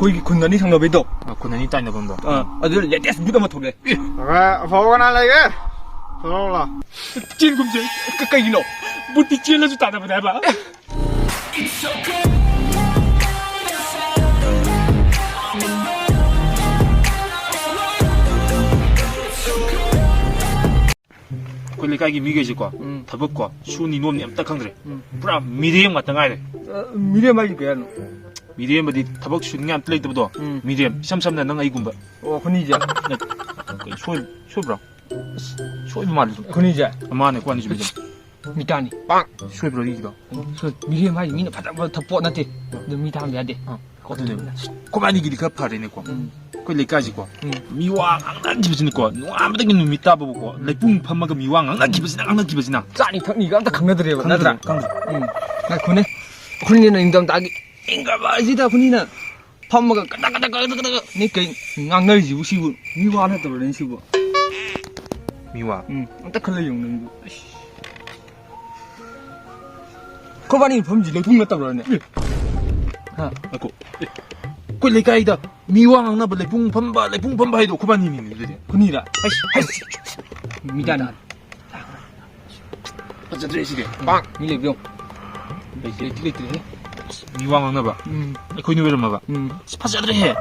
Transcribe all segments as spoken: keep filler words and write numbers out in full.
ꯑꯩꯈꯣꯏꯒꯤ ꯈꯨꯟ ꯑꯅꯤ ꯊꯪꯅꯕꯩꯗꯣ꯫ ꯑ, ꯈꯨꯟ ꯑꯅꯤ ꯇꯥꯏꯅꯐꯝꯗꯣ꯫ ꯑ, ꯑꯗꯨꯗ latest ꯕꯨꯠ ꯑꯃ ꯊꯣꯛꯂꯛꯑꯦ꯫ ꯑꯦ, ꯑꯐꯕ ꯀꯅꯥ ꯂꯩꯒꯦ? ꯊꯣꯛꯂꯛꯑꯣ꯫ ꯆꯦꯟꯒꯨꯝꯁꯦ꯫ ꯀ-, ꯀꯩꯒꯤꯅꯣ? ꯕꯨꯠꯇꯤ ꯆꯦꯜꯂꯁꯨ ꯇꯥꯟꯅꯕꯅꯦ ꯍꯥꯏꯕ꯫ ꯑꯩꯈꯣꯏ ꯂꯩꯀꯥꯏꯒꯤ ꯃꯤꯈꯩꯁꯦꯀꯣ, ꯎꯝ꯫ ꯊꯕꯛꯀꯣ, ꯁꯨꯅꯤ ꯅꯣꯝꯅꯤ ꯑꯝꯇ ꯈꯪꯗ꯭ꯔꯦ꯫ ꯎꯝ꯫ ꯄꯨꯔꯥ ꯃꯤꯔꯦꯝ ꯉꯥꯛꯇ ꯉꯥꯏꯔꯦ꯫ ꯑ, ꯃꯤꯔꯦꯝ ꯍꯥꯏꯁꯦ ꯀꯩ ꯍꯥꯏꯅꯣ? ꯃꯤꯔꯦꯝꯕꯗꯤ ꯊꯕꯛ ꯁꯨꯅꯤꯡꯉꯥꯏ ꯑꯝꯇ ꯂꯩꯇꯕꯗꯣ, ꯎꯝ꯫ ꯃꯤꯔꯦꯝ꯫ ꯏꯁꯝ ꯁꯝꯅ ꯅꯪ ꯑꯩꯒꯨꯝꯕ꯫ ꯑꯣ, ꯑꯩꯈꯣꯏꯅꯤꯁꯦ? ꯅꯠ-, ꯀꯩ ꯁꯣꯏ-, ꯁꯣꯏꯕ꯭ꯔꯣ? ꯑꯁ, ꯁꯣꯏꯕ ꯃꯥꯜꯂꯤ꯫ ꯑꯩꯈꯣꯏꯅꯤꯁꯦ? ꯃꯥꯅꯦ, ꯑꯩꯈꯣꯏ ꯑꯅꯤꯁꯦ ꯃꯤꯔꯦꯝ꯫ ꯃꯤꯇꯥꯅꯤ꯫ ꯁꯣꯏꯕ꯭ꯔꯣ ꯑꯩꯒꯤꯗꯣ? ꯁꯣꯏ-, ꯃꯤꯔꯦꯝ ꯍꯥꯏꯁꯦ ꯃꯤꯅ ꯐꯖꯕ ꯊ-, ꯄꯣꯠ ꯅꯠꯇꯦ꯫ ꯑꯗꯨ ꯃꯤ ꯊꯥꯝꯕ ꯌꯥꯗꯦ꯫ ꯑꯥ꯫ ꯑꯗꯨꯅꯦ꯫ ꯑꯩꯈꯣꯏꯕꯥꯅꯤꯒꯤꯗꯤ ꯈꯔ ꯐꯔꯦꯅꯦꯀꯣ꯫ ꯎꯝ꯫ ꯑꯩꯈꯣꯏ ꯂꯩꯀꯥꯏꯁꯤꯀꯣ꯫ ꯎꯝ꯫ ꯃꯤ ꯋꯥ ꯉꯥꯡꯅꯈꯤꯕꯁꯤꯅꯀꯣ, ꯅꯣꯡꯉꯥꯟꯕꯗꯒꯤ ꯅꯨꯃꯤꯠ ꯇꯥꯕꯕꯨꯀꯣ, ꯂꯩꯄꯨꯡ ꯐꯝꯃꯒ ꯃꯤ ꯋꯥ ꯉꯥꯡꯅꯈꯤꯕꯁꯤꯅ, ꯉꯥꯡꯅꯈꯤꯕꯁꯤꯅ꯫ ꯆꯥꯅꯤ ꯊꯛꯅꯤꯒ ꯑꯝꯇ ꯈꯪꯅꯗ꯭ꯔꯦꯕ, ꯈꯪꯗ꯭ꯔꯦ, ꯅꯠꯇ꯭ꯔꯥ? ꯈꯪꯗ꯭ꯔꯦ꯫ ꯎꯝ꯫ ꯉꯥꯏꯈꯣꯅꯦ꯫ ꯑꯩꯈꯣꯏꯅ ꯅꯤꯡꯊꯝꯊꯥꯒꯤ ꯏꯪꯈ꯭ꯔꯕ ꯑꯁꯤꯗ ꯑꯩꯈꯣꯏꯅ ꯐꯝꯃꯒ ꯀꯗꯛ ꯀꯗꯛ ꯀꯗꯛ ꯀꯗꯛ ꯀꯗꯛ ꯅꯦ ꯀꯩ ꯉꯥꯡꯅꯔꯤꯁꯤꯕꯨ ꯁꯤꯕꯨ? ꯃꯤ ꯋꯥ ꯅꯠꯇꯕ꯭ꯔꯅꯦ ꯁꯤꯕꯨ? ꯃꯤ ꯋꯥ? ꯎꯝ꯫ ꯑꯝꯇ ꯈꯜꯂ ꯌꯦꯡꯉꯨ ꯅꯪꯕꯨ꯫ ꯑꯩꯁ꯫ ꯑꯩꯈꯣꯏꯕꯥꯅꯤ ꯃꯐꯝꯁꯤ ꯂꯩꯄꯨꯡ ꯅꯠꯇꯕ꯭ꯔꯅꯦ? ꯑꯦ꯫ ꯍꯥ? ꯉꯥꯏꯈꯣ꯫ ꯑꯦ꯫ ꯑꯩꯈꯣꯏ ꯂꯩꯀꯥꯏꯗ ꯃꯤ ꯋꯥ ꯉꯥꯡꯅꯕ ꯂꯩꯄꯨꯡ ꯐꯝꯕ, ꯂꯩꯄꯨꯡ ꯐꯝꯕ ꯍꯥꯏꯗꯣ ꯑꯩꯈꯣꯏꯕꯥꯅꯤꯅꯤꯅꯦ ꯑꯗꯨꯗꯤ꯫ ꯈꯨꯅꯤꯔ? ꯑꯩꯁ, ꯑꯩꯁ꯫ ꯃꯤꯗꯥꯅꯤ꯫ ꯐꯖꯗ꯭ꯔꯦ ꯁꯤꯗꯤ꯫ ꯄꯥꯛ꯫ ꯃꯤ ꯂꯩꯕ꯭ꯔꯣ? ꯂꯩꯇꯦ꯫ ꯂꯩꯇꯦ, ꯂꯩꯇ꯭ꯔꯦꯍꯦ꯫ ꯃꯤ ꯋꯥ ꯉꯥꯡꯅꯕ꯫ ꯎꯝ꯫ ꯑꯩꯈꯣꯏꯅꯤ ꯑꯣꯏꯔꯝꯃꯕ꯫ ꯎꯝ꯫ ꯑꯁ, ꯐꯖꯗ꯭ꯔꯦꯍꯦ꯫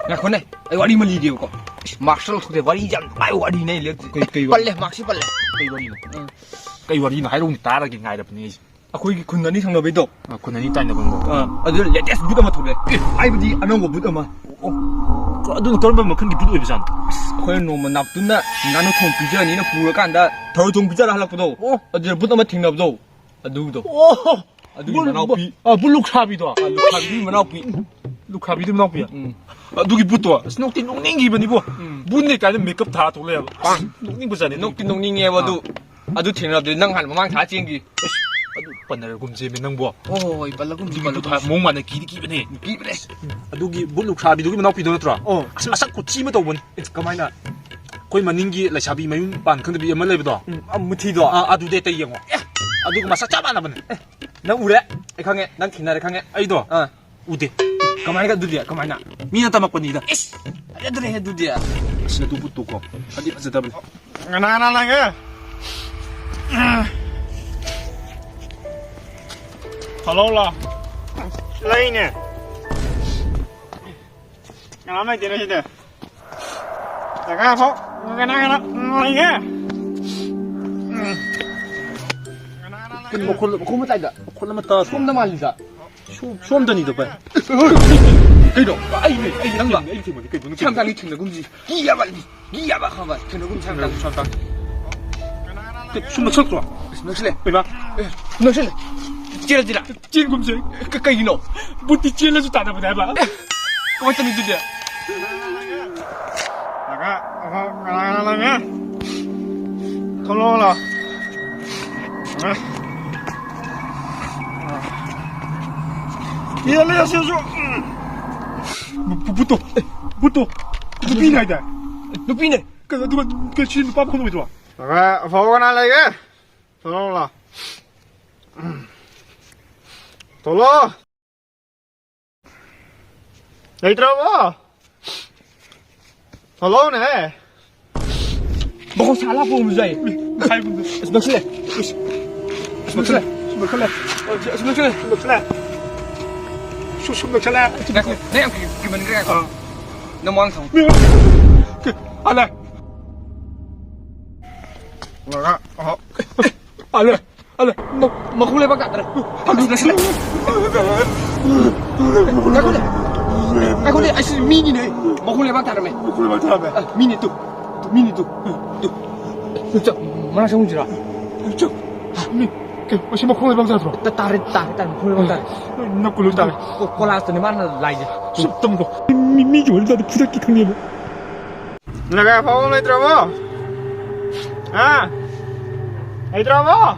ꯉꯥꯏꯈꯣꯅꯦ, ꯑꯩ ꯋꯥꯔꯤ ꯑꯃ ꯂꯤꯒꯦꯕꯀꯣ꯫ ꯃꯥꯛꯁ ꯂꯧꯊꯣꯛꯇꯦ, ꯋꯥꯔꯤ ꯌꯥꯝ ꯅꯨꯡꯉꯥꯏꯕ ꯋꯥꯔꯤꯅꯦ ꯑꯩ ꯂꯤꯔꯛꯇꯣꯏꯁꯦ꯫ ꯀꯩ, ꯀꯩ ꯋꯥꯔꯤ? ꯄꯜꯂꯦ, ꯃꯥꯛꯁꯁꯤ ꯄꯜꯂꯦ꯫ ꯀꯩ ꯋꯥꯔꯤꯅꯣ? ꯎꯝ꯫ ꯀꯩ ꯋꯥꯔꯤꯅꯣ ꯍꯥꯏꯔꯛꯎꯅꯦ, ꯇꯥꯔꯒꯦ, ꯉꯥꯏꯔꯕꯅꯦ ꯑꯩꯁꯦ꯫ ꯑꯩꯈꯣꯏꯒꯤ ꯈꯨꯟ ꯑꯅꯤ ꯊꯪꯅꯕꯩꯗꯣ꯫ ꯑ, ꯈꯨꯟ ꯑꯅꯤ ꯇꯥꯏꯅꯐꯝꯗꯣ꯫ ꯑ, ꯑꯗꯨꯗ latest ꯕꯨꯠ ꯑꯃ ꯊꯣꯛꯂꯛꯑꯦ꯫ ꯑꯦ, ꯍꯥꯏꯕꯗꯤ ꯑꯅꯧꯕ ꯕꯨꯠ ꯑꯃ꯫ ꯑꯣ, ꯑꯗꯨꯅ ꯀꯔꯝꯕ ꯃꯈꯜꯒꯤ ꯕꯨꯠ ꯑꯣꯏꯕꯖꯥꯠꯅꯣ? ꯑꯁ, ꯑꯩꯈꯣꯏꯅ ꯅꯣꯡꯃ ꯅꯥꯞꯇꯨꯅ ꯉꯥꯅꯨ ꯊꯣꯡ ꯄꯤꯖꯅꯤꯅ ꯄꯨꯔꯀꯥꯟꯗ ꯊꯔꯣꯏ ꯊꯣꯡ ꯄꯤꯖꯔ ꯍꯜꯂꯛꯄꯗꯣ꯫ ꯑꯣ꯫ ꯑꯗꯨꯗ ꯕꯨꯠ ꯑꯃ ꯊꯦꯡꯅꯕꯗꯣ꯫ ꯑꯗꯨꯗꯣ꯫ ꯑꯣ! ꯑꯗꯨꯒꯤ ꯕꯨ-, ꯃꯅꯥꯎꯄꯤ꯫ ꯕꯨ-, ꯑ, ꯕꯨ ꯂꯨꯈ꯭ꯔꯥꯕꯤꯗꯣ? ꯑ, ꯂꯨꯈ꯭ꯔꯥꯕꯤꯗꯨꯒꯤ ꯃꯅꯥꯎꯄꯤ꯫ ꯂꯨꯈ꯭ꯔꯥꯕꯤꯗꯨꯒꯤ ꯃꯅꯥꯎꯄꯤ? ꯎꯝ꯫ ꯑꯗꯨꯒꯤ ꯕꯨꯠꯇꯣ, ꯑꯁ, ꯅꯣꯛꯇꯤ ꯅꯣꯛꯅꯤꯡꯈꯤꯕꯅꯤꯕꯣ꯫ ꯎꯝ꯫ ꯕꯨꯠꯅꯦ ꯀꯥꯏꯅ makeup ꯊꯥ ꯊꯣꯛꯂꯛꯑꯦꯕ꯫ ꯑꯁ, ꯅꯣꯛꯅꯤꯡꯕꯖꯥꯠꯅꯤ ꯑꯗꯨ꯫ ꯅꯣꯛꯇꯤ ꯅꯣꯛꯅꯤꯡꯉꯦꯕ ꯑꯗꯨ꯫ ꯑꯥ꯫ ꯑꯗꯨ ꯊꯦꯡꯅꯕꯗꯨꯗꯤ ꯅꯪ ꯍꯥꯟꯅ ꯃꯃꯥꯡ ꯊꯥ ꯆꯦꯟꯈꯤ꯫ ꯑꯁ, ꯑꯗꯨ ꯄꯟꯅꯔꯒꯨꯝꯁꯦꯃꯦ ꯅꯪꯕꯣ꯫ ꯍꯣꯏ, ꯍꯣꯏ, ꯍꯣꯏ, ꯄꯜꯂꯒꯨꯝꯁꯤ, ꯑꯗꯨꯒꯤ ꯕꯨꯠ ꯄꯜꯂꯒꯨꯝꯁꯤ꯫ ꯃꯑꯣꯡ ꯃꯥꯟꯗꯅ ꯀꯤꯗꯤ ꯀꯤꯕꯅꯦ꯫ ꯀꯤꯕꯅꯦ꯫ ꯑꯗꯨꯒꯤ ꯕꯨꯠ ꯂꯨꯈ꯭ꯔꯥꯕꯤꯗꯨꯒꯤ ꯃꯅꯥꯎꯄꯤꯗꯣ ꯅꯠꯇ꯭ꯔꯣ? ꯑꯣ꯫ ꯑꯁ, ꯃꯁꯛ ꯈꯨꯊꯤ ꯑꯃ ꯇꯧꯕꯅꯤ꯫ ꯑꯦ, ꯀꯃꯥꯏꯅ? ꯑꯩꯈꯣꯏ ꯃꯅꯤꯡꯒꯤ ꯂꯩꯁꯥꯕꯤ ꯃꯌꯨꯝ ꯄꯥꯟ ꯈꯪꯗꯕꯤ ꯑꯃ ꯂꯩꯕꯗꯣ? ꯎꯝ, ꯑ, ꯃꯨꯊꯤꯗꯣ? ꯑꯥ, ꯑꯗꯨꯗꯤ ꯑꯇꯩ ꯌꯦꯡꯉꯣ꯫ ꯑꯦ, ꯑꯗꯨꯒ ꯃꯁꯛ ꯆꯞ ꯃꯥꯟꯅꯕꯅꯦ꯫ ꯑꯦ, ꯅꯪ ꯎꯔꯦ? ꯑꯩ ꯈꯪꯉꯦ, ꯅꯪ ꯊꯦꯡꯅꯔꯦ ꯈꯪꯉꯦ꯫ ꯑꯩꯗꯣ? ꯑꯥ꯫ ꯎꯗꯦ꯫ ꯀꯃꯥꯏꯅ ꯑꯗꯨꯗꯤ? ꯀꯃꯥꯏꯅ? ꯃꯤꯅ ꯇꯝꯃꯛꯄꯅꯤꯗ꯫ ꯏꯁ! ꯐꯖꯗ꯭ꯔꯦꯍꯦ ꯑꯗꯨꯗꯤ꯫ ꯑꯁ, ꯅꯇꯨ ꯄꯨꯠꯇꯨꯀꯣ꯫ ꯐꯗꯤ ꯐꯖꯗꯕꯅꯤ꯫ ꯀꯅꯥ ꯀꯅꯥ ꯂꯩꯒꯦ? ꯍꯜꯂꯣ, ꯂꯥ꯫ ꯂꯩꯅꯦ꯫ ꯀꯅꯥꯝ ꯂꯩꯇꯦꯅꯦ ꯁꯤꯗ꯫ ꯖꯒꯥ ꯐꯥꯎ ꯀꯅꯥ ꯀꯅꯥ ꯂꯩꯒꯦ? ꯀꯩꯅꯣ ꯃꯈꯣꯜ, ꯃꯈꯣꯜ ꯑꯃ ꯇꯥꯏꯗ? ꯃꯈꯣꯜ ꯑꯃ ꯇꯥꯗ꯭ꯔꯣ? ꯁꯣꯝꯗ ꯃꯥꯜꯂꯤꯗ꯫ ꯁꯣꯝ-, ꯁꯣꯝꯗꯅꯤꯗ, ꯚꯥꯏ꯫ ꯀꯩꯅꯣ? ꯑꯩꯅꯦ, ꯑꯩ ꯅꯪꯂꯣ? ꯑꯩ ꯊꯦꯡꯕꯅꯤ, ꯀꯩꯅꯣ? ꯁꯝꯇꯥꯡꯒꯤ ꯊꯦꯡꯅꯒꯨꯝꯁꯤ꯫ ꯀꯤꯌꯥꯕ, ꯀꯤꯌꯥꯕ ꯈꯪꯕ꯫ ꯊꯦꯡꯅꯒꯨꯝꯁꯤ ꯁꯝꯇꯥꯡ꯫ ꯁꯝꯇꯥꯡ꯫ ꯁꯨꯝ ꯅꯛꯁꯜꯂꯛꯇ꯭ꯔꯣ? ꯑꯁ, ꯅꯛꯁꯤꯜꯂꯦ꯫ ꯀꯩꯕ? ꯑꯦ, ꯅꯛꯁꯤꯜꯂꯦ꯫ ꯆꯦꯜꯂꯁꯤꯔꯥ? ꯆꯦꯟꯒꯨꯝꯁꯦ꯫ ꯀ-, ꯀꯩꯒꯤꯅꯣ? ꯕꯨꯠꯇꯤ ꯆꯦꯜꯂꯁꯨ ꯇꯥꯟꯅꯕꯅꯦ ꯍꯥꯏꯕ꯫ ꯑꯦ, ꯀꯃꯥꯏꯅ ꯇꯧꯅꯤ ꯑꯗꯨꯗꯤ? ꯂꯥꯛꯑꯒ, ꯑꯍꯣ, ꯀꯅꯥ ꯀꯅꯥ ꯂꯩꯒꯦ? ꯊꯣꯛꯂꯛꯑꯣ ꯂꯥꯎ꯫ ꯑ꯫ ꯌꯦꯜꯂꯦ ꯑꯁꯤꯁꯨ꯫ ꯎꯝ꯫ ꯕꯨ-, ꯕꯨꯠꯇꯣ, ꯑꯦ, ꯕꯨꯠꯇꯣ꯫ ꯅꯨꯄꯤꯅꯦ ꯍꯥꯏꯗꯥꯏ? ꯅꯨꯄꯤꯅꯦ꯫ ꯀꯩꯅꯣ, ꯑꯗꯨꯒ ꯀꯩ-, ꯁꯤ ꯅꯨꯄꯥ ꯐꯝꯃꯣꯏꯗ꯭ꯔꯣ? ꯂꯥꯛꯑꯒ, ꯑꯐꯥꯎꯕ ꯀꯅꯥ ꯂꯩꯒꯦ? ꯊꯣꯛꯂꯛꯑꯣ ꯂꯥꯎ꯫ ꯎꯝ꯫ ꯊꯣꯛꯂꯛꯑꯣ꯫ ꯂꯩꯇ꯭ꯔꯕꯣ? ꯊꯣꯛꯂꯛꯑꯣꯅꯦꯍꯦ꯫ ꯃꯈꯣꯟ ꯁꯥ ꯂꯥꯛꯄ ꯑꯃꯁꯨ ꯌꯥꯏ꯫ ꯍꯥꯏꯕꯗꯨ꯫ ꯑꯁ, ꯅꯛꯁꯤꯜꯂꯦ꯫ ꯑꯁ, ꯅꯛꯁꯤꯜꯂꯦ꯫ ꯅꯛꯁꯤꯜꯂꯦ꯫ ꯅꯛꯁꯤꯜꯂꯦ꯫ ꯅꯛꯁꯤꯜꯂꯦ꯫ ꯁꯨ-, ꯁꯨꯝ ꯅꯛꯁꯤꯜꯂꯦ꯫ ꯉꯥꯏꯈꯣ, ꯅꯪ ꯌꯥꯝ ꯀꯤ-, ꯀꯤꯃꯟꯈ꯭ꯔꯦ, ꯉꯥꯏꯈꯣ꯫ ꯑꯥ꯫ ꯅꯪ ꯃꯃꯥꯡ ꯊꯝꯃꯨ꯫ ꯀ-, ꯑꯂꯦ꯫ ꯂꯥꯛꯑꯒ, ꯑꯍꯣ꯫ ꯑꯂꯦ꯫ ꯑꯗ ꯃ-, ꯃꯈꯣꯡ ꯂꯩꯕꯥꯛ ꯇꯥꯗ꯭ꯔꯦ꯫ ꯍꯧꯖꯤꯛ ꯂꯩꯁꯤꯜꯂꯦ꯫ ꯉꯥꯏꯈꯣꯅꯦ꯫ ꯉꯥꯏꯈꯣꯅꯦ, ꯑꯁꯤ ꯃꯤꯅꯤꯅꯦ꯫ ꯃꯈꯣꯡ ꯂꯩꯕꯥꯛ ꯇꯥꯔꯝꯃꯦ꯫ ꯃꯈꯣꯡ ꯂꯩꯕꯥꯛ ꯇꯥꯔꯝꯃꯦ꯫ ꯑ, ꯃꯤꯅꯤ ꯇꯨ꯫ ꯇꯨ, ꯃꯤꯅꯤ ꯇꯨ꯫ ꯇꯨ꯫ ꯇꯨ, ꯆꯠ-, ꯃꯅꯥꯛ ꯆꯪꯉꯨꯁꯤꯔꯥ? ꯆꯠ-, ꯃꯤ, ꯀꯩ, ꯑꯁꯤ ꯃꯈꯣꯡ ꯂꯩꯕꯥꯛ ꯇꯥꯗ꯭ꯔꯣ? ꯇꯥ-, ꯇꯥꯔꯦ, ꯇꯥꯔꯦ, ꯇꯥꯔꯦ, ꯃꯈꯣꯡ ꯂꯩꯕꯥꯛ ꯇꯥꯔꯦ꯫ ꯅ ꯀꯨꯂꯨ ꯇꯥꯔꯦ꯫ ꯀꯣ-, ꯀꯣꯂꯥꯁꯇꯅꯦ ꯃꯥꯅ ꯂꯥꯏꯁꯦ꯫ ꯁꯨꯝ ꯇꯝꯃꯨꯀꯣ꯫ ꯃꯤ, ꯃꯤ, ꯃꯤꯒꯤ ꯋꯥꯔꯤ ꯇꯥꯗꯦ, ꯈꯨꯗꯛꯀꯤ ꯈꯪꯉꯦꯕ꯫ ꯅꯒꯥ ꯐꯥꯎꯕ ꯂꯩꯇ꯭ꯔꯕꯣ? ꯍꯥ? ꯂꯩꯇ꯭ꯔꯕꯣ?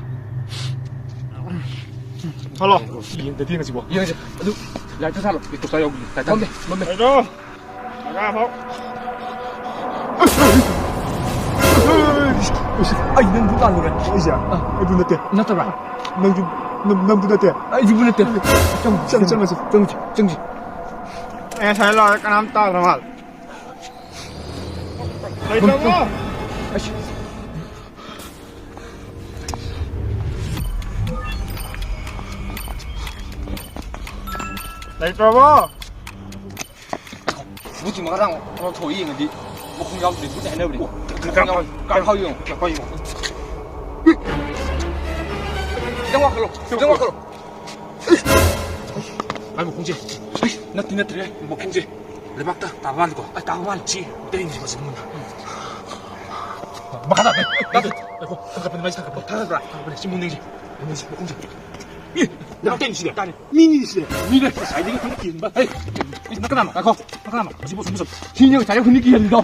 ꯍꯜꯂꯣ꯫ ꯌꯦꯡꯗꯗꯤ ꯉꯁꯤꯕꯣ꯫ ꯌꯦꯡꯉꯁꯤ꯫ ꯑꯗꯨ ꯂꯥꯏꯠꯇꯣ ꯊꯥꯜꯂꯣ꯫ ꯑꯩ ꯇꯣꯁꯇꯥ ꯌꯥꯎꯕꯅꯤ꯫ ꯂꯥꯏꯠ ꯊꯥꯜꯂꯣ꯫ ꯃꯝꯃꯦ, ꯃꯝꯃꯦ꯫ ꯂꯩꯇ꯭ꯔꯣ? ꯅꯒꯥ ꯐꯥꯎ꯫ ꯑꯩ ꯅꯪ ꯚꯨꯠ ꯃꯥꯜꯂꯨꯔꯦ꯫ ꯑꯩꯁꯦ? ꯑꯥ꯫ ꯑꯩ ꯚꯨꯠ ꯅꯠꯇꯦ꯫ ꯅꯠꯇꯕ꯭ꯔꯥ? ꯅꯪꯁꯨ ꯅꯝ-, ꯅꯝꯕ ꯅꯠꯇꯦ꯫ ꯑꯩꯁꯨ ꯅꯠꯇꯦ꯫ ꯆꯪ-, ꯆꯪ-, ꯆꯪꯉꯁꯤ꯫ ꯆꯪꯉꯁꯤ, ꯆꯪꯁꯤ꯫ ꯑꯦ, ꯉꯁꯥꯏ ꯂꯥꯛꯑꯒ ꯀꯅꯥꯝ ꯇꯥꯗ꯭ꯔ ꯃꯥꯜꯂꯦ꯫ ꯂꯩꯇ꯭ꯔꯕꯣ? ꯑꯁ꯫ ꯂꯩꯇ꯭ꯔꯕꯣ? ꯕꯨꯠꯁꯤ ꯉꯔꯥꯡ ꯊꯣꯛꯏ ꯌꯦꯡꯉꯗꯤ ꯃꯈꯣꯡ ꯌꯥꯎꯗ꯭ꯔꯦ, ꯕꯨꯠ ꯍꯥꯏꯅꯕꯅꯦ꯫ ꯀꯥꯏ ꯐꯥꯎ ꯌꯦꯡꯉꯣ꯫ ꯈꯤꯇꯪ ꯋꯥꯡꯈꯠꯂꯣ, ꯈꯤꯇꯪ ꯋꯥꯡꯈꯠꯂꯣ꯫ ꯑꯩ ꯃꯈꯣꯡꯁꯦ꯫ ꯑꯩ ꯅꯠꯇꯦ, ꯅꯠꯇ꯭ꯔꯦ꯫ ꯃꯈꯣꯡꯁꯦ ꯂꯩꯕꯥꯛꯇ ꯇꯥꯕ ꯃꯥꯜꯂꯤꯀꯣ꯫ ꯑꯩ ꯇꯥꯕ ꯃꯥꯜꯂꯤ꯫ ꯁꯤ ꯑꯝꯇ ꯌꯦꯡꯁꯤ, ꯃꯁꯤ ꯃꯨꯟꯅ꯫ ꯃꯈꯥ ꯇꯥꯗꯦ꯫ ꯇꯥꯗꯦ꯫ ꯉꯥꯏꯈꯣ, ꯊꯥꯡꯒꯠꯄꯅꯤ, ꯃꯥꯏꯁꯦ ꯊꯥꯡꯒꯠꯄ꯫ ꯊꯥꯡꯒꯠꯄ꯭ꯔꯥ? ꯊꯥꯡꯒꯠꯄꯅꯤ꯫ ꯁꯤ ꯃꯨꯟꯅ ꯌꯦꯡꯁꯤ꯫ ꯃꯨꯟꯅ ꯌꯦꯡꯁꯤ, ꯃꯈꯣꯡꯁꯦ꯫ ꯏ, ꯂꯩꯕꯥꯛꯇ ꯌꯦꯡꯁꯤ꯫ ꯇꯥꯔꯦ꯫ ꯃꯤꯅꯤ ꯁꯤꯗꯤ꯫ ꯃꯤꯅꯦ꯫ ꯉꯁꯥꯏꯗꯒꯤ ꯈꯪ ꯀꯤꯍꯟꯕ꯫ ꯍꯦ, ꯅꯪ ꯀꯅꯥꯅꯣ? ꯉꯥꯏꯈꯣ, ꯅꯪ ꯀꯅꯥꯅꯣ? ꯁꯤꯕꯨ, ꯁꯤꯕꯨ, ꯁꯤꯕꯨ꯫ ꯁꯤꯅꯦ ꯉꯁꯥꯏꯗꯒꯤ ꯈꯪ ꯀꯤꯍꯜꯂꯤꯗꯣ꯫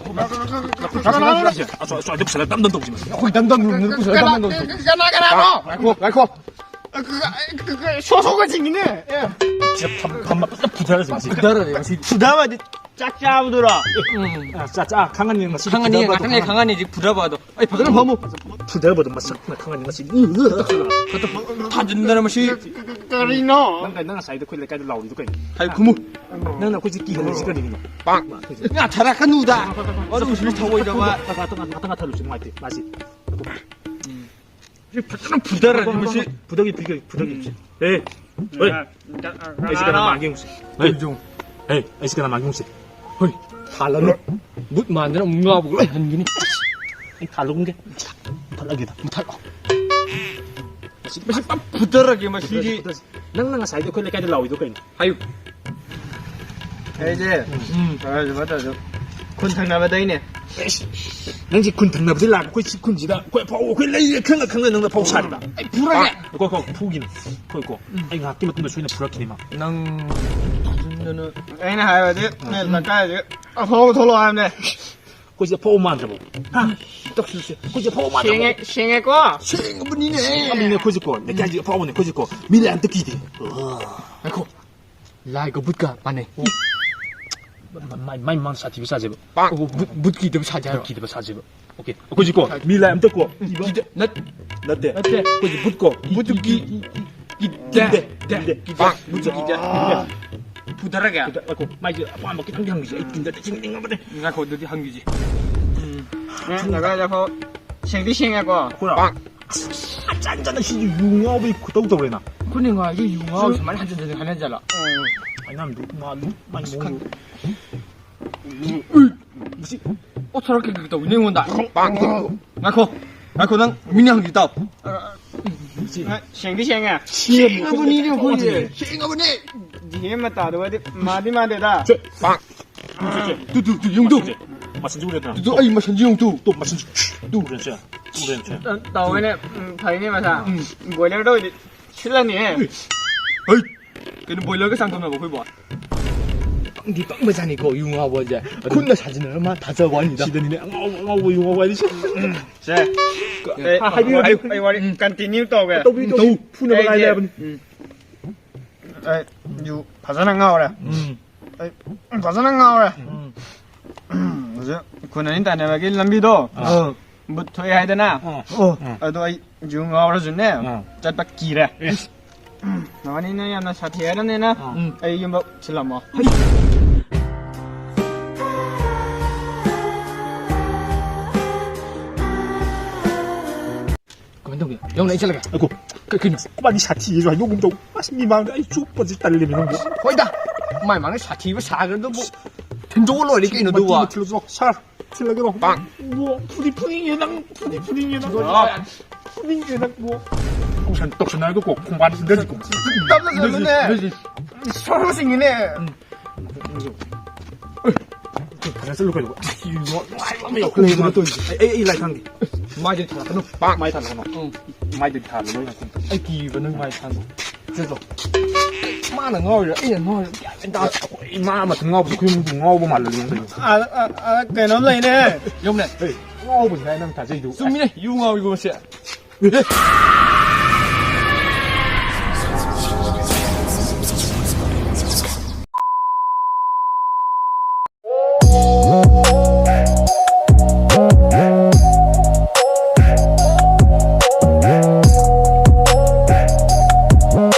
ꯀꯅꯥꯅꯣ? ꯑꯁ, ꯑꯁ, ꯑꯗꯨ ꯄꯨꯁꯜꯂ ꯗꯝ ꯗꯝ ꯇꯧꯁꯤ, ꯃꯁꯤ꯫ ꯑꯩꯈꯣꯏ ꯗꯝ ꯗꯝ ꯗꯝ ꯗꯝ ꯇꯧꯁꯤ꯫ ꯀꯅꯥ, ꯀꯅꯥꯅꯣ? ꯉꯥꯏꯈꯣ, ꯉꯥꯏꯈꯣ꯫ ꯁꯣ, ꯁꯣꯒ ꯆꯤꯡꯉꯤꯅꯦ꯫ ꯑꯦ꯫ ꯁꯤꯗ ꯐꯝ-, ꯐꯝ-, ꯐꯖꯅ ꯐꯨꯊꯔꯁꯤ, ꯃꯁꯤ꯫ ꯐꯨꯊꯔꯁꯤ, ꯃꯁꯤ꯫ ꯐꯨꯊꯕꯗꯤ ꯆꯥꯛ ꯆꯥꯕꯗꯨꯔꯣ? ꯎꯝ꯫ ꯑ, ꯆꯥ, ꯆꯥ, ꯈꯪꯉꯅꯤ, ꯉꯁꯤ ꯈꯪꯉꯅꯤ, ꯐꯨꯊꯕꯗꯣ ꯉꯥꯛꯇꯪ ꯂꯩꯔ ꯈꯪꯉꯅꯤ꯫ ꯈꯪꯉꯅꯤ, ꯍꯧꯖꯤꯛ ꯐꯨꯊꯕꯗꯣ꯫ ꯑꯩ ꯐꯖꯅ ꯐꯝꯃꯨ꯫ ꯐꯨꯊꯕꯗꯣ ꯃꯁꯛꯅ ꯈꯪꯉꯅꯤ, ꯉꯁꯤ꯫ ꯊꯥꯖꯤꯟꯗꯅ ꯃꯁꯤ꯫ ꯀꯔꯤꯅꯣ? ꯅꯪ, ꯅꯪ ꯉꯁꯥꯏꯗꯣ ꯑꯩꯈꯣꯏ ꯂꯩꯀꯥꯏꯗ ꯂꯥꯎꯔꯤꯗꯣ ꯀꯩꯅꯣ? ꯍꯥꯏ, ꯈꯨꯝꯃꯨ꯫ ꯅꯪꯅ ꯑꯩꯈꯣꯏꯁꯦ ꯀꯤꯍꯜꯂꯤꯁꯤ ꯀꯔꯤꯒꯤꯅꯣ? ꯄꯥꯛ꯫ ꯉꯥꯊꯔꯛꯀꯅꯨꯗ꯫ ꯑꯗꯨ ꯁꯨꯝ ꯊꯧꯑꯣꯏꯗꯕ꯫ ꯉꯥꯛꯇꯪ, ꯉꯥꯛꯇꯪ, ꯉꯥꯛꯇꯪ ꯊꯜꯂꯨꯁꯤ, ꯅꯨꯡꯉꯥꯏꯇꯦ, ꯃꯥꯁꯤ꯫ ꯁꯤ ꯐꯖꯅ ꯐꯨꯊꯔꯅꯤ, ꯃꯁꯤ꯫ ꯐꯨꯊꯒꯤ, ꯐꯨꯊꯒꯤ, ꯐꯨꯊꯒꯤ꯫ ꯎꯝ꯫ ꯑꯦ, ꯎꯝ꯫ ꯍꯣꯏ꯫ ꯀ-, ꯑ, ꯑꯩꯁꯦ ꯀꯅꯥ ꯀꯅꯥꯅꯣ? ꯃꯥꯟꯒꯦ ꯌꯦꯡꯉꯨꯁꯦ꯫ ꯍꯣꯏ꯫ ꯌꯦꯡꯉꯨ꯫ ꯑꯦ, ꯑꯩꯁꯦ ꯀꯅꯥ ꯃꯥꯟꯒꯦ ꯌꯦꯡꯉꯨꯁꯦ꯫ ꯍꯣꯏ꯫ ꯊꯥꯜꯂꯅꯨ꯫ ꯕꯨꯠ ꯃꯥꯟꯗꯅ ꯑꯃꯨꯛ ꯉꯥꯎꯕ ꯂꯣꯏ ꯍꯟꯈꯤꯅꯤ꯫ ꯑꯩ ꯊꯥꯜꯂꯨꯝꯒꯦ꯫ ꯃꯨꯊꯠꯂꯒꯦꯗ, ꯃꯨꯊꯠꯂꯣ꯫ ꯃꯁꯤ, ꯃꯁꯤ ꯄꯨꯔꯥ ꯐꯨꯊꯔꯒꯦ, ꯃꯁꯤꯗꯤ꯫ ꯐꯨꯊꯔꯁꯤ, ꯐꯨꯊꯔꯁꯤ꯫ ꯅꯪꯅ ꯉꯁꯥꯏꯗꯤ ꯑꯩꯈꯣꯏ ꯂꯩꯀꯥꯏꯗ ꯂꯥꯎꯏꯗꯣ ꯀꯩꯅꯣ? ꯍꯥꯏꯌꯨ꯫ ꯑꯩꯁꯦ, ꯎꯝ꯫ ꯀꯩꯅꯣ ꯇꯧꯔꯁꯨ, ꯈꯨꯟ ꯊꯪꯅꯕꯗꯩꯅꯦ꯫ ꯑꯦꯁ, ꯅꯪꯁꯦ ꯈꯨꯟ ꯊꯪꯅꯕꯗꯤ ꯂꯥꯛꯄ, ꯑꯩꯈꯣꯏ ꯁꯤ ꯈꯨꯟꯁꯤꯗ ꯑꯩꯈꯣꯏ ꯑꯐꯥꯎ, ꯑꯩꯈꯣꯏ ꯂꯩꯌꯦ ꯈꯪꯅ ꯈꯪꯅ ꯅꯪꯅ ꯑꯐꯥꯎ ꯁꯥꯔꯤꯕ꯫ ꯑꯩ ꯐꯨꯔꯒꯦ꯫ ꯑꯩꯈꯣꯏ, ꯑꯩꯈꯣꯏ, ꯐꯨꯒꯤꯅꯨ꯫ ꯑꯩꯈꯣꯏ ꯀꯣ, ꯎꯝ꯫ ꯑꯩ ꯉꯥꯏꯍꯥꯛꯀꯤ ꯃꯇꯨꯡꯗ ꯁꯣꯏꯅ ꯐꯨꯔꯛꯈꯤꯅꯤ ꯃꯥ꯫ ꯅꯪ, ꯑꯩꯅ ꯍꯥꯏꯕꯗꯤ, ꯎꯝ꯫ ꯅꯣꯏ ꯂꯩꯀꯥꯏꯁꯦ ꯑꯐꯥꯎꯕ ꯊꯣꯛꯂꯛꯑꯣ ꯍꯥꯏꯕꯅꯦ꯫ ꯑꯩꯈꯣꯏꯁꯦ ꯑꯐꯥꯎꯕ ꯃꯥꯟꯗ꯭ꯔꯕꯣ? ꯍꯥ? ꯇꯧꯁꯤꯜꯂꯨꯁꯦ꯫ ꯑꯩꯈꯣꯏꯁꯦ ꯑꯐꯥꯎꯕ ꯃꯥꯟꯗ꯭ꯔꯕꯣ? ꯁꯦꯡꯉꯦ, ꯁꯦꯡꯉꯦꯀꯣ? ꯁꯦꯡꯉꯕꯅꯤꯅꯦ꯫ ꯁꯦꯡꯉꯕꯅꯤꯅꯦ ꯑꯩꯈꯣꯏꯁꯦꯀꯣ꯫ ꯂꯩꯀꯥꯏꯁꯦ ꯑꯐꯥꯎꯕꯅꯦ ꯑꯩꯈꯣꯏꯁꯦꯀꯣ꯫ ꯃꯤ ꯂꯥꯏ ꯑꯝꯇ ꯀꯤꯗꯦ꯫ ꯉꯥꯏꯈꯣ꯫ ꯂꯥꯏꯒ ꯕꯨꯠꯀ ꯃꯥꯟꯅꯩ꯫ ꯃꯥꯏ, ꯃꯥꯏ ꯃꯥꯡ ꯁꯥꯊꯤꯕ ꯁꯥꯁꯦꯕ꯫ ꯑꯣ, ꯕꯨꯠ, ꯕꯨꯠ ꯀꯤꯗꯕ ꯁꯥꯁꯦ ꯍꯥꯏꯔꯣ? ꯕꯨꯠ ꯀꯤꯗꯕ ꯁꯥꯁꯦꯕ꯫ ꯑꯣꯀꯦ꯫ ꯑꯩꯈꯣꯏꯁꯦꯀꯣ, ꯃꯤ ꯂꯥꯏ ꯑꯝꯇ ꯀꯣ꯫ ꯀꯤꯗ-, ꯅꯠ-, ꯅꯠꯇꯦ꯫ ꯅꯠꯇꯦ꯫ ꯑꯩꯈꯣꯏꯁꯦ ꯕꯨꯠ ꯀꯣ꯫ ꯕꯨꯠꯇꯨ ꯀꯤ-, ꯀꯤ-, ꯀꯤꯗꯦ꯫ ꯀꯤꯗꯦ꯫ ꯀꯤꯗꯦ꯫ ꯕꯨꯠꯁꯨ ꯀꯤꯗꯦ꯫ ꯑꯥ꯫ ꯄꯨꯊꯔꯒꯦ? ꯉꯥꯏꯈꯣ, ꯃꯥꯏꯁꯦ ꯑꯄꯥꯝꯕ ꯈꯤꯇꯪꯗꯤ ꯍꯪꯈꯤꯁꯦ꯫ ꯑꯩ ꯇꯤꯟꯗ ꯆꯤꯡꯅꯤꯡꯉꯕꯅꯦ꯫ ꯉꯥꯏꯈꯣ, ꯑꯗꯨꯗꯤ ꯍꯪꯈꯤꯁꯦ꯫ ꯎꯝ꯫ ꯎꯝ, ꯉꯥꯏꯈꯣ, ꯉꯥꯏꯈꯣ꯫ ꯁꯦꯡꯗꯤ ꯁꯦꯡꯉꯦꯀꯣ? ꯑꯩꯈꯣꯏꯔꯣ? ꯍꯟꯖꯟ ꯍꯟꯖꯟꯅ ꯁꯤꯁꯨ ꯌꯨ ꯉꯥꯎꯕꯒꯤ ꯈꯨꯇꯧ ꯇꯧꯔꯦꯅ꯫ ꯑꯩꯈꯣꯏꯅ ꯉꯥꯏꯁꯨ ꯌꯨ ꯉꯥꯎꯕ ꯁꯨꯃꯥꯏꯅ ꯍꯟꯖꯟ ꯍꯟꯖꯟ ꯍꯥꯏꯅꯖꯠꯂꯣ? ꯎꯝ꯫ ꯑꯩꯅ ꯑꯃꯨꯛ ꯃꯥ ꯂꯨ-, ꯃꯥꯒꯤ ꯃꯑꯣꯡꯗꯣ꯫ ꯃꯁꯤ ꯑꯣꯊꯣꯔꯛꯀꯦ ꯀꯩ ꯇꯧꯕꯤꯅꯣ ꯑꯩꯉꯣꯟꯗ? ꯉꯥꯏꯈꯣ, ꯉꯥꯏꯈꯣ, ꯅꯪ ꯃꯤꯅ ꯍꯪꯈꯤ ꯇꯥꯎ꯫ ꯁꯦꯡꯗꯤ ꯁꯦꯡꯉꯦ? ꯁꯦꯡꯉꯕꯅꯤꯅꯦ ꯑꯩꯈꯣꯏꯁꯦ꯫ ꯁꯦꯡꯉꯕꯅꯦ꯫ ꯗꯤꯍꯦ ꯃꯇꯥꯗꯨꯒꯗꯤ ꯃꯥꯗꯤ ꯃꯥꯟꯗꯦꯗ꯫ ꯇꯨ, ꯇꯨ, ꯇꯨ, ꯌꯦꯡꯉꯨ ꯇꯨ꯫ ꯃꯁꯟꯁꯤ ꯎꯔꯦꯗꯅ? ꯇꯨ, ꯇꯨ, ꯑꯩ ꯃꯁꯟꯁꯤ ꯌꯦꯡꯉꯨ ꯇꯨ꯫ ꯇꯨ, ꯃꯁꯟꯁꯤ ꯎꯔꯦꯅ ꯁꯦ꯫ ꯎꯔꯦꯅ ꯁꯦ꯫ ꯇꯧꯋꯦꯅꯦ, ꯎꯝ, ꯐꯩꯅꯦ ꯃꯁꯥ꯫ ꯎꯝ꯫ ꯕꯣꯏꯂꯔꯗ ꯑꯣꯏꯗꯤ ꯁꯤꯠꯂꯅꯤꯍꯦ꯫ ꯍꯩ! ꯀꯩꯅꯣ, ꯕꯣꯏꯂꯔꯒ ꯆꯥꯡꯗꯝꯅꯕ ꯑꯩꯈꯣꯏꯕꯣ? ꯄꯪꯗꯤ ꯄꯪꯕꯖꯥꯠꯅꯤꯀꯣ, ꯌꯨ ꯉꯥꯎꯕꯁꯦ꯫ ꯈꯨꯠꯅ ꯁꯥꯖꯤꯟꯅꯔ ꯃꯥ ꯊꯥꯖꯕꯅꯤꯗ꯫ ꯁꯤꯗꯅꯤꯅꯦ, ꯑꯉꯥꯎꯕ, ꯑꯉꯥꯎꯕ, ꯌꯨ ꯉꯥꯎꯕ ꯍꯥꯏꯗꯤ ꯁꯤ꯫ ꯁꯦ꯫ ꯍꯥꯏꯕꯤꯌꯨ, ꯑꯩ, ꯍꯥꯏꯕꯤꯌꯨ꯫ ꯑꯩ ꯋꯥꯔꯤ ꯎꯝ꯫ ꯀꯟꯇꯤꯅ꯭ꯌꯨ ꯇꯧꯒꯦ꯫ ꯇꯧꯕꯤꯌꯨ, ꯇꯧꯕꯤꯌꯨ꯫ ꯐꯨꯅꯕ ꯉꯥꯏ ꯑꯩꯁꯦ ꯂꯩꯔꯕꯅꯤ꯫ ꯎꯝ꯫ ꯑꯩ ꯌꯨ ꯐꯖꯅ ꯉꯥꯎꯔꯦ꯫ ꯎꯝ꯫ ꯑꯩ ꯐꯖꯅ ꯉꯥꯎꯔꯦ꯫ ꯎꯝ꯫ ꯍꯧꯖꯤꯛ ꯈꯨꯟ ꯑꯅꯤ ꯇꯥꯏꯅꯕꯒꯤ ꯂꯝꯕꯤꯗꯣ ꯑꯥ꯫ ꯕꯨꯠ ꯊꯣꯛꯑꯦ ꯍꯥꯏꯗꯅ꯫ ꯑꯥ꯫ ꯑꯣ꯫ ꯑꯗꯣ ꯑꯩ ꯌꯨ ꯉꯥꯎꯔꯁꯨꯅꯦ ꯑꯥ꯫ ꯆꯠꯄ ꯀꯤꯔꯦ꯫ ꯑꯦꯁ꯫ ꯅꯕꯥꯅꯤꯅ ꯌꯥꯝꯅ ꯁꯥꯊꯤ ꯍꯥꯏꯔꯕꯅꯤꯅ ꯑꯥ꯫ ꯎꯝ꯫ ꯑꯩ ꯌꯨꯝꯕꯧ ꯊꯤꯜꯂꯝꯃꯣ꯫ ꯀꯃꯥꯏꯅ ꯇꯧꯒꯦ? ꯌꯧꯅ ꯑꯩ ꯆꯠꯂꯒꯦ꯫ ꯑꯩꯈꯣ꯫ ꯀꯩ-, ꯀꯩꯅꯣ? ꯃꯥꯗꯤ ꯁꯥꯊꯤꯌꯦꯁꯨ ꯍꯥꯏꯗꯣꯛꯀꯨꯝ ꯇꯧ꯫ ꯑꯁ, ꯃꯤ ꯃꯥꯡꯗ ꯑꯩ ꯆꯨꯞꯄꯁꯤ ꯇꯜꯂꯦꯃꯤ ꯅꯪꯕꯨ꯫ ꯍꯣꯏꯗ, ꯃꯥꯏ ꯃꯥꯡꯗ ꯁꯥꯊꯤꯕ ꯁꯥꯈ꯭ꯔꯗꯨꯕꯨ ꯊꯤꯟꯗꯣꯛꯑ ꯂꯣꯏꯔꯦ ꯀꯩꯅꯣ ꯑꯗꯨꯕꯨ꯫ ꯃꯇꯤ ꯃꯇꯤ ꯂꯧꯊꯣꯛꯑꯣ꯫ ꯁꯥꯔ, ꯊꯤꯜꯂꯒꯦꯔꯣ? ꯄꯥꯡ꯫ ꯕꯣ, ꯐꯨꯗꯤ ꯐꯨꯅꯤꯡꯉꯦ ꯅꯪ, ꯐꯨꯗꯤ ꯐꯨꯅꯤꯡꯉꯦ ꯅꯪ꯫ ꯊꯤꯟꯗꯣꯛꯑꯣ꯫ ꯐꯨꯅꯤꯡꯉꯦ ꯅꯪ, ꯕꯣ꯫ ꯇꯧꯁꯟ-, ꯇꯧꯁꯟꯅꯔꯒꯀꯣ, ꯈꯣꯡꯕꯥꯟ ꯏꯟꯗꯁꯤꯀꯣ꯫ ꯇꯞꯅ ꯆꯠꯂꯨꯅꯦ꯫ ꯏꯟꯗꯁꯤ꯫ ꯁꯣꯔ ꯁꯤꯡꯉꯤꯅꯦ꯫ ꯎꯝ꯫ ꯐꯖꯅ ꯆꯠꯂꯨ ꯀꯩꯅꯣ꯫ ꯑꯁ, ꯌꯨ ꯅꯨꯡꯉꯥꯏꯕ ꯑꯃ ꯌꯥꯎꯈꯠꯂꯛꯑꯦ ꯃꯥ꯫ ꯑꯩ, ꯑꯩ ꯂꯥꯏ ꯊꯥꯡꯒꯦ꯫ ꯃꯥꯏꯗꯤ ꯊꯥꯜꯂꯛꯀꯅꯨ꯫ ꯃꯥꯏ ꯊꯥꯜꯂꯛꯀꯅꯨ꯫ ꯎꯝ꯫ ꯃꯥꯏꯗꯤ ꯊꯥꯜꯂꯛꯀꯅꯨ꯫ ꯑꯩ ꯀꯤꯕ ꯅꯪ ꯃꯥꯏ ꯊꯥꯡꯒꯦ꯫ ꯆꯠꯂꯣ꯫ ꯃꯥꯅ ꯉꯥꯎꯔꯤꯔꯥ ꯑꯩꯅ ꯉꯥꯎꯔꯤꯔꯥ ꯒ꯭ꯌꯥꯟ ꯃꯦꯟ ꯇꯥꯗꯦ꯫ ꯑꯩꯈꯣꯏ ꯏꯃꯥ ꯑꯃꯇ ꯉꯥꯎꯕꯗꯣ ꯑꯩꯈꯣꯏ ꯏꯃꯨꯡꯗꯨ ꯉꯥꯎꯕ ꯃꯥꯜꯂꯦ ꯅꯪ ꯀꯩꯅꯣ꯫ ꯑ, ꯑ, ꯑ, ꯀꯩꯅꯣꯝ ꯂꯩꯅꯦ꯫ ꯌꯨꯝꯅꯦ꯫ ꯍꯦ, ꯉꯥꯎꯕꯁꯤ ꯍꯥꯏ ꯅꯪ ꯊꯥꯖꯩꯗꯨ꯫ ꯆꯨꯝꯃꯤꯅꯦ, ꯌꯨ ꯉꯥꯎꯔꯤꯕ ꯃꯁꯦ꯫ ꯑꯦ꯫